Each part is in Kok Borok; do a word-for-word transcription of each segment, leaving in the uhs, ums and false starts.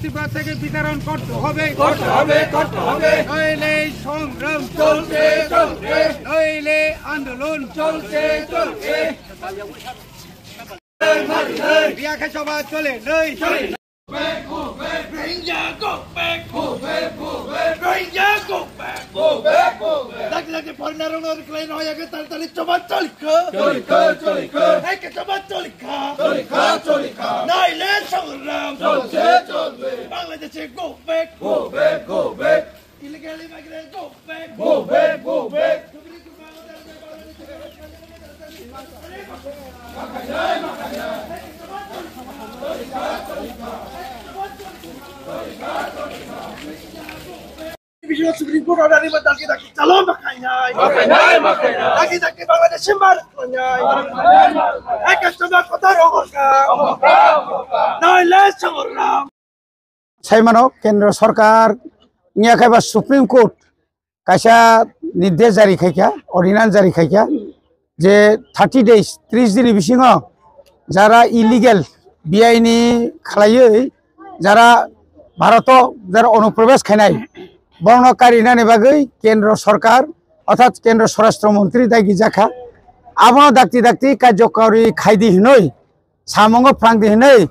ত্রিপুরা থেকে বিতাড়ন করতে হবে, করতে হবে, করতে হবে। নইলে সংগ্রাম চলছে, চলছে। নইলে আন্দোলন চলছে, চলছে। বিয়াখা সভা চলে নেই। Rohingya go back, go back, go back. Rohingya go back, go back, go back. Daki daki foreigner rok no reclaim hoya ke tali tali choba cholikha. Cholikha, cholikha. Hai ke choba cholikha. Cholikha, cholikha. Naile songram. Cholse, cholse. Bangladesh go back. Go back, go back. Illegal immigrant go back. Go back, go back. Biswa Supreme Court order ni daki daki chalo makainai. Makainai, makainai. Daki daki Bangladesh mar makainai. Ekas tama kota rogorka. Naile songram. Saimano Kendra Sorkar, wngya khe ba Supreme Court kaisa nirdesh jari khaikha, ordinance jari khaikha, je thirty days, tris din ni bisingo jara illegal, biaini khlaiwi jara Bharoto jara onuprobesh khainai, borokno karinani bagwi Kendra Sorkar, orthat Kendra Swarashtra Montri dagi jakha, abono dakti dakti karjokari khaidi hinwi, samungo phrangdi hinwi,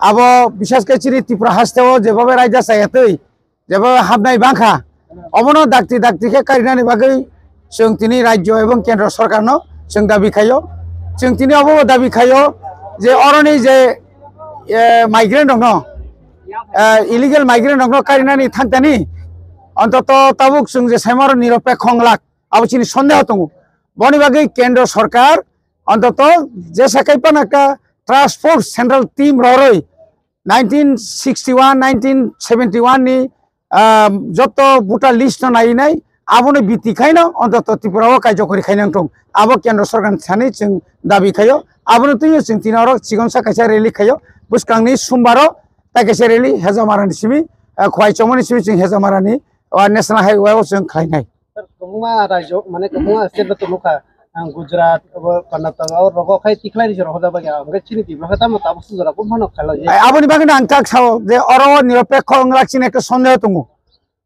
abo bisas khe chini Tripura hasteo jebobe raida chayatwi, jebobe habnai bangkha, obono dakti dakti khe karinani bagwi chwng tini rajyo ebong kendro sorkarno chwng dabi khaio. Chwng tini obobo dabi khaio je oroni je, eh, migrant rokno, eh, illegal migrant rokno karinani thangtani ontoto tabuk chwng je saimaro niropekho wng lak, abo chini sondeho tongo. Boni bagwi kendro sorkar ontoto jesa kaiphano ekta task force central team rorwi nineteen sixty one, nineteen seventy one ni, ah, joto voter list no nainai, abono biti khaino ontoto Tripura o kaijokori khainang thung. Abo kendro sorkar thani chwng dabi khaio. Abono twiwi chwng tini oro chikonsa kaisa rally khaio. Bwskangni Sombaro tai kaisa rally Hejamarani simi, ah, Khwai Chomoni simi chwng Hejamarani, ah, National Highway o chwng khlainai. Sir, kwbangma rajyo, mane kwbangma state o tongo kha, ang Gujarat, abo Karnataka, o rogo khai tikhlai ni rohorjak bagwi, hwnkhe chini Tripura khe tamo tabuk sujora kung phano khailo je. Ai, aboni bagwino ang tak sao je oro niropekho wng lak chini ekta sondeho tongo.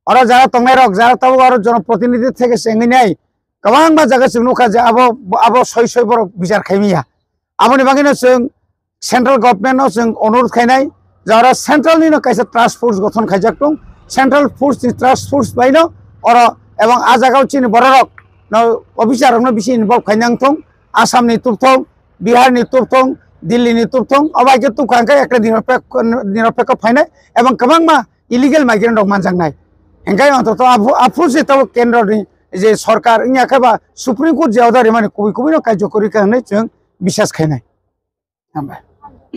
Oro jara tongnai rok, jara tabuk oro jonoprotinidhi theke se wngwi nai, kwbangma jaga chwng nukha je abo, abo soi soi borok bichar khai manya. Aboni bagwino chwng central government no chwng onurodh khainai, je oro central nino kaisa task force gothon khaijak tong, central force ni task force baino oro ebong a jagao chini bororok no officer rokno bisi involve khainang thung, Assam ni tubthung, Bihar ni tubthung, Delhi ni tubthung, obo hai khe tubkha hwnkhe ekta niropek-, niropekho phainai ebong kwbangma illegal migrant rok manjaknai. Hwnkhe ontoto a phu-, a force se tabuk kendro ni je sorkar wngya khe ba Supreme Court je order rimani kubui kubui no kaijokori kha hwnwi chwng bisas khainai. Hambai.